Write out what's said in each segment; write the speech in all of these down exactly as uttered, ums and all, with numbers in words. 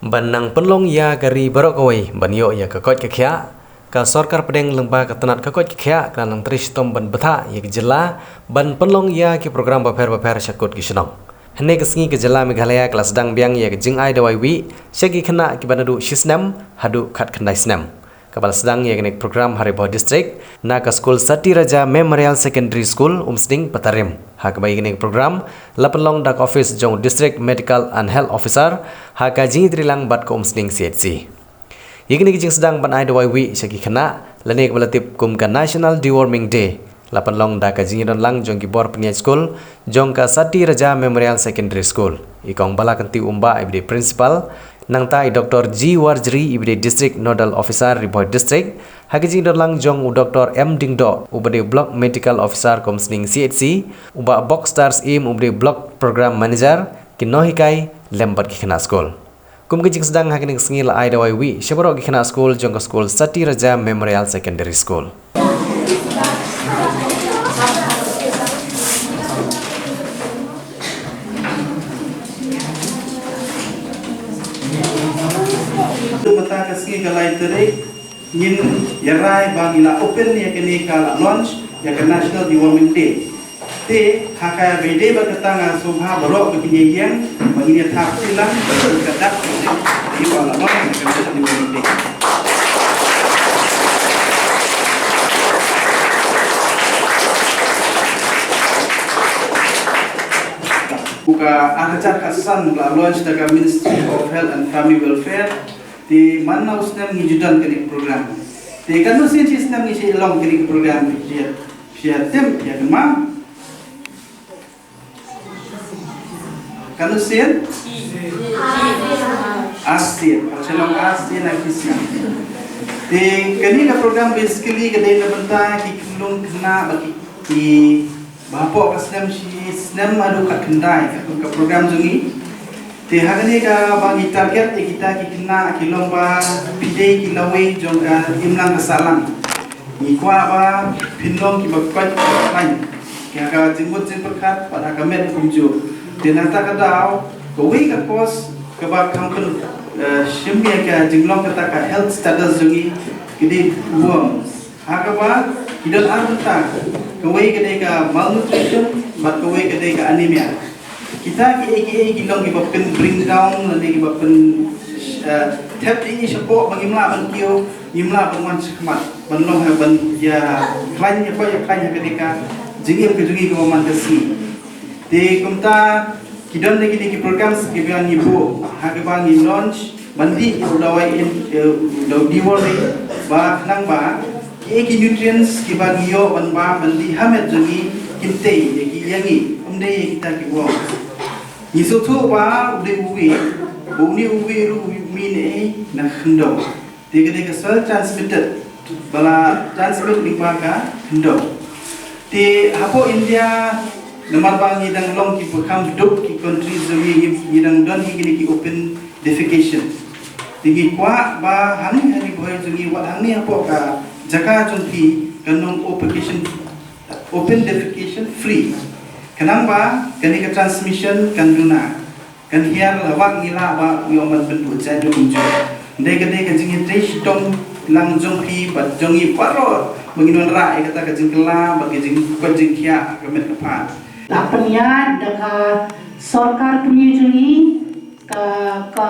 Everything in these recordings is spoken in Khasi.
Ban nang pynlong ïa ka ri baroh kawei ban ïoh ïa ka koit ka khiah, ka sorkar pdeng lyngba ka tnat ka koit ka khiah ka nang trei shitom ban bthah ïa ka jylla ban pynlong ïa ki program bapher bapher sha kut ki shnong. Hynne ka sngi ka jylla Meghalaya ka la sdang biang ïa ka jingai dawai wieh sha ki khynnah kiba naduh shisnem haduh khatkhyndai snem. Kaba la sdang ïa kane ka program ha Ri Bhoi District na ka skul Sati Raja Memorial Secondary School, Umsning, Patarim. Ha kaba ïa kane ka program la pynlong da ka office jong u District Medical and Health Officer ha ka jingïatreilang bad ka Umsning C H C. Ïa kane ka jingsdang ban ai dawai wieh sha ki khynnah lane kaba la tip kum ka National Deworming Day la pynlong da ka jingïadon lang jong ki bor pynïaid skul jong ka Sati Raja Memorial Secondary School. I Kong Balakanti Umbah iba dei principal, nangta i Doctor G Warjri iba dei District Nodal Officer Ri Bhoi District, ha ka jingdon lang jong u Doctor M Diengdoh uba dei Block Medical Officer ka Umsning C H C, u Bah Bokstar Syiem uba dei Block Program Manager, ki nonghikai lem bad ki khynnah skul. Kum ka jingsdang ha kane ka sngi la ai dawai wieh sha baroh ki khynnah skul jong ka skul Sati Raja Memorial Secondary School. Mynta ka sngi ka lai tarik ngin ïarai ba ngi la open ïa kane ka, la launch ïa ka National Deworming Day. Te ha kaba ïadei bad kata nga sngewbha baroh ba kin ïeng ba ngin ïa thap lang ka dak ïa ba la launch ïa ka National Deworming Day. Ka ar hajar khatsan la launch da ka Ministry of Health and Family Welfare. Te man la u snem ngi ju don kane ka program. Te katno sien shi snem ngi shu long kane ka program, phi ïa, phi ïa tip, phi ïa kynmaw? Katno sien? Ar sien. Ka shu long ar sien ar sien. Te kane ka program basically ka dei na bynta ki khynnah khynnah bad ki, ki ba hapoh ka snem shi snem haduh khatkhyndai, ka, ka program jong ngi. Te ha kane kaba ngi target ïa kita ki khynnah ki long ba phi dei ki lawei jong ka imlang ka sahlang. Ngi kwah ba phin long kiba koit kiba khlaiñ ha ka jingmut jingpyrkhat bad ha ka met kumjuh. Te na kata ka daw kawei ka course kaba kham pyn, eh, shim ïa ka jinglong kata ka health status jong ngi ka dei worms. Ha kaba ki don ar bynta, kawei ka dei ka malnutrition bad kawei ka dei ka anemia. Kita kiei kiei ki long kiba pyn bring down lane kiba pyn, eh, thep ïa ngi shapoh ba ngim lah ban kiew, ngim lah ban wan shakhmat ban long ha ban ïa khlaiñ, ïa koit ïa khlaiñ ha kane ka jingim ka jong ngi kaba man ka sngi. Te kumta ki don da kine ki programs kiba ngi buh ha kaba ngi launch ban dih ïa u dawai in, eh, u dawai deworming ba khnang ba kiei ki nutrients kiba ngi ïoh ban bam ban dih ha met jong ngi kin tei ïa ki, ïa ngi, ym dei ïa kita ki worms. Ngi sngewthuh ba u dei u wieh, ba une u wieh ruh u mih na ei, na khyndew. Te ka dei ka soil transmitted, ba la transmit lyngba ka khyndew. Te hapoh India, namar ba ngi dang long kiba kham duk ki countries jong ngi, ngi dang don hi kine ki open defecation. Te ngi kwah ba hangne ha Ri Bhoi jong ngi, wat hangne hapoh ka jaka jong phi, kan long open, open defecation free. Khnang ba kane ka transmission kan duna. Kan hiar la ba ngi lah ba ngi ong ban pynduh jait kumjuh. Dei ka dei ka jingïatrei shitom lang jong phi bad jong ngi baroh ba ngin wanrah ïa kata ka jingkylla bad ka jingkoit jingkhiah ka met ka phad. La pynïaid da ka sorkar kmie jong ngi, ka, ka,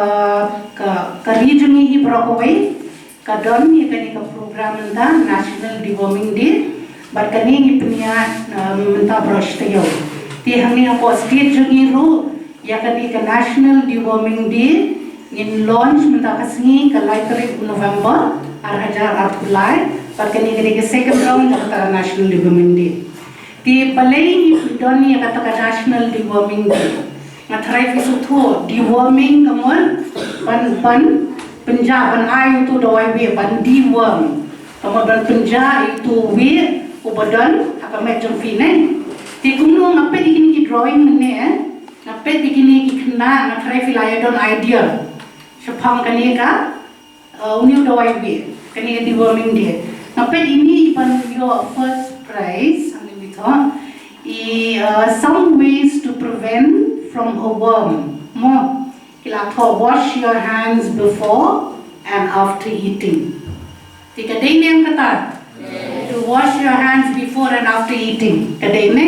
ka, ka ri jong ngi hi baroh kawei. Ka don ïa kane ka program mynta National Deworming Day, bad kane ngi pynïaid, um, mynta baroh shi taïew. Te hangne hapoh state jong ngi ruh ïa kane ka National Deworming Day ngin launch mynta ka sngi ka lai tarik u November ar hajar arphew lai, bad kane ka dei ka second round jong kata ka National Deworming Day. Te balei ngi don ïa kata ka National Deworming Day? Nga tharai phi sngewthuh, deworming ka mut ban, ban pynjah, ban ai uto u dawai wieh ban deworm. Ka mut ban pynjah ïa uto u wieh uba don ha ka met jong phi ne. Te kumno nga peit ïa kine ki drawing mynne, eh? Nga peit ïa kine ki khynnah, nga tharai phi la ïa don idea shaphang kane ka Uh, une u dawai wieh, kane ka deworming day. Nga peit ine i ban ïoh first prize, hangne i thoh i, uh, some ways to prevent from a worm. Mo, Ki la thoh wash your hands before and after eating. Te ka dei ne em kata? To wash your hands before and after eating. Ka dei ne?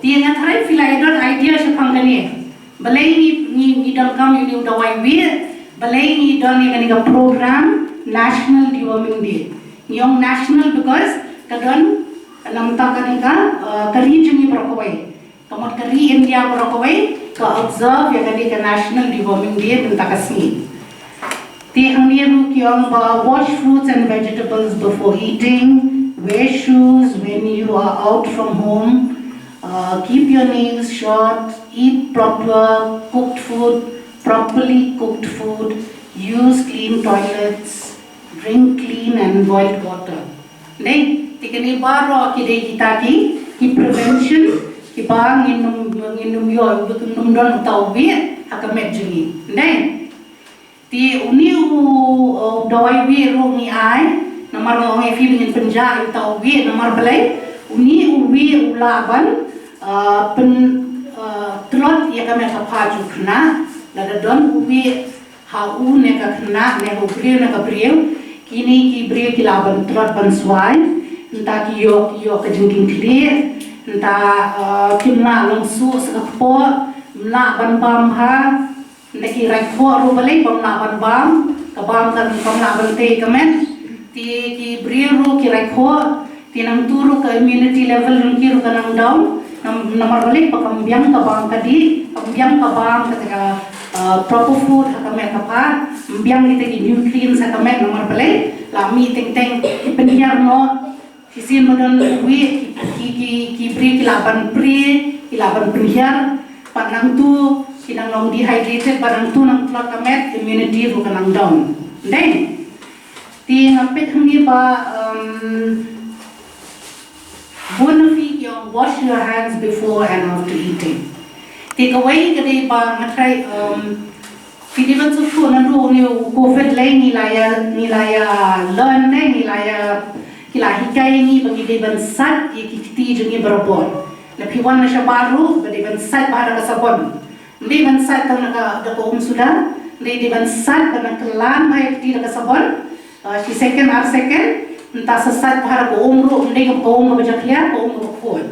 Te nga tharai phi la ïoh don idea shaphang kane. Balei ngi ngi ngi donkam ïa une u dawai wieh, balei ngi don ïa kane ka program National Deworming Day. Ngi ong national because ka don namar kane ka, uh, ka ri jong ngi baroh kawei. Ka mut ka ri India baroh kawei ka observe ïa kane ka National Deworming Day mynta ka sngi. Te hangne ruh ki ong ba wash fruits and vegetables before eating, wear shoes when you are out from home, uh, keep your nails short, eat proper cooked food, properly cooked food, use clean toilets, drink clean and boiled water. Dei, te kine baroh ki dei kita ki, ki prevention, kiba ngin ym, ngin ym ïoh, ngin ym don uta u wieh ha ka met jong ngi. Dei. Te une u, u dawai wieh ruh ngi ai, namar nga ong ïa phi ba ngin pynjah ïa uta u wieh, namar balei, une u wieh u lah ban, uh, pyn, uh, tlot ïa ka met ka phad jong u khynnah, lada don u wieh ha u ne ka khynnah ne ha u briew ne ka briew, kine ki briew ki lah ban tlot ban swai, nangta ki ïoh, ki ïoh ka jingkieng khlieh, nangta, uh, kim lah long suh sa ka kpoh, ym lah ban bam bha, nangta ki raikhoh ruh balei bym lah ban bam, ka bam kam, kam lah ban tei ka met, te ki briew ruh ki raikhoh, te nangtu ruh ka immunity level jong ki ruh ka nang down, nam-, namar balei ba kam biang ka bam ka dih, kam biang ka bam kata ka, uh, proper food ha ka met ka phad, ym biang kita ki nutrients ha ka met namar balei, la mih teng teng ki pynhiar noh, shisien ba don u wieh, ki, ki, ki, ki briew ki lah ban prie, ki lah ban pynhiar, bad nangtu ki nang long dehydrated, bad nangtu nang tlot ka met, immunity ruh ka nang down. Dei? Te nga peit hangne ba, um, bun na phi ki ong wash your hands before and after eating. Te kawei ka dei ba nga tharai, um, phi dei ban sngewthuh naduh une u covid lei ngi la ïa, ngi la ïa learn ne, ngi la ïa, ki la hikai ïa ngi ba ngi dei ban sait ïa ki kti jong ngi barabor. La phi wan na shabar ruh ba dei ban sait bha da ka sabon. Ym dei ban sait tang da ka, da ka um suda, ym dei, dei ban sait ban kylla bha ïa ki kti da ka sabon. Ah, shi second, ar second, nangta sa sait bha da ka um ruh, ym dei ka um kaba jakhlia, ka um kaba khuid.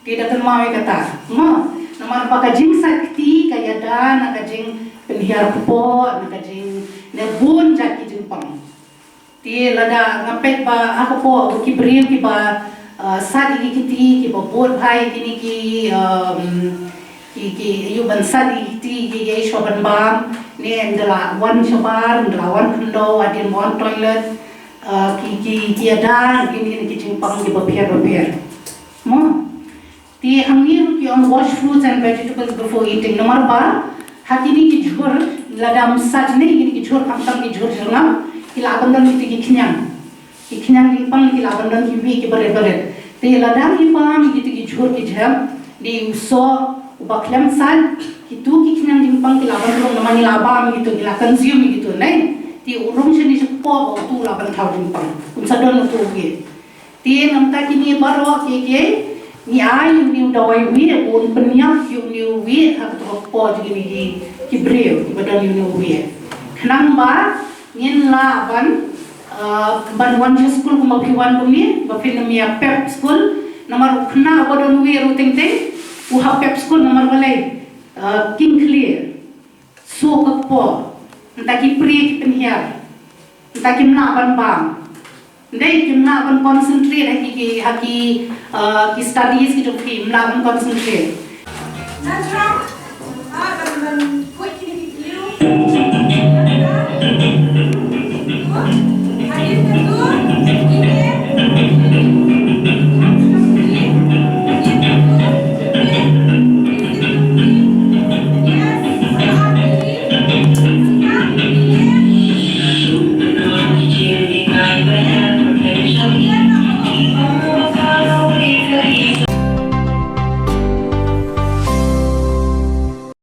Te da kynmaw ïa kata. Mo, namar ba ka jingsait kti ka ïada na ka jingpynhiar kpoh, na ka jing, na bun jait ki jingpang. Te lada nga peit ba ha kpoh ki briew kiba, uh, sait ïa ki kti, kiba bud bha ïa kine ki, um, ki, ki ïoh ban sait ïa ki kti, ki, ki shuwa ban bam, ne ynda la wan shabar, ynda la wan khyndew, hadien ba wan toilet, uh, ki, ki, ki ïada ïa kine ki jingpang kiba pher bapher. Mo. Te hangne ruh ki ong wash fruits and vegetables before eating. Namar ba ha kine ki jhur, lada ym sait ne kine ki jhur, khamtam ki jhur jyrngam, ki lah ban don kito ki khñiang. Ki khñiang jingpang ki lah ban don ki wieh ki barit barit. Te lada ngi bam kito ki jhur ki jhep, dei u soh uba khlem sait, kito ki khñiang jingpang ki lah ban rung namar ngi la bam kito, ngi la consume kito, ne? Te u rung shane sha kpoh ba uto u lah ban thaw jingpang. Un sa don uto u wieh. Te nangta kine baroh kiei kiei ngi ai ïa une u dawai wieh, un pynïap ïa une u wieh ha kato ka kpoh jong kine ki, ki briew kiba don ïa une u wieh. Khnang ba ngin lah ban, ah, ban wan sha skul kumba phi wan kumne, ba phin ym ïa pep skul, namar u khynnah uba don wieh ruh teng teng u hap pep skul namar balei, ah, kieng khlieh. Suh ka kpoh, nangta ki prie ki pynhiar, nangta kim lah ban bam. Ndei kim lah ban concentrate ha ki, ki, ha ki, uh, ki studies ki jong phi, kim lah ban concentrate.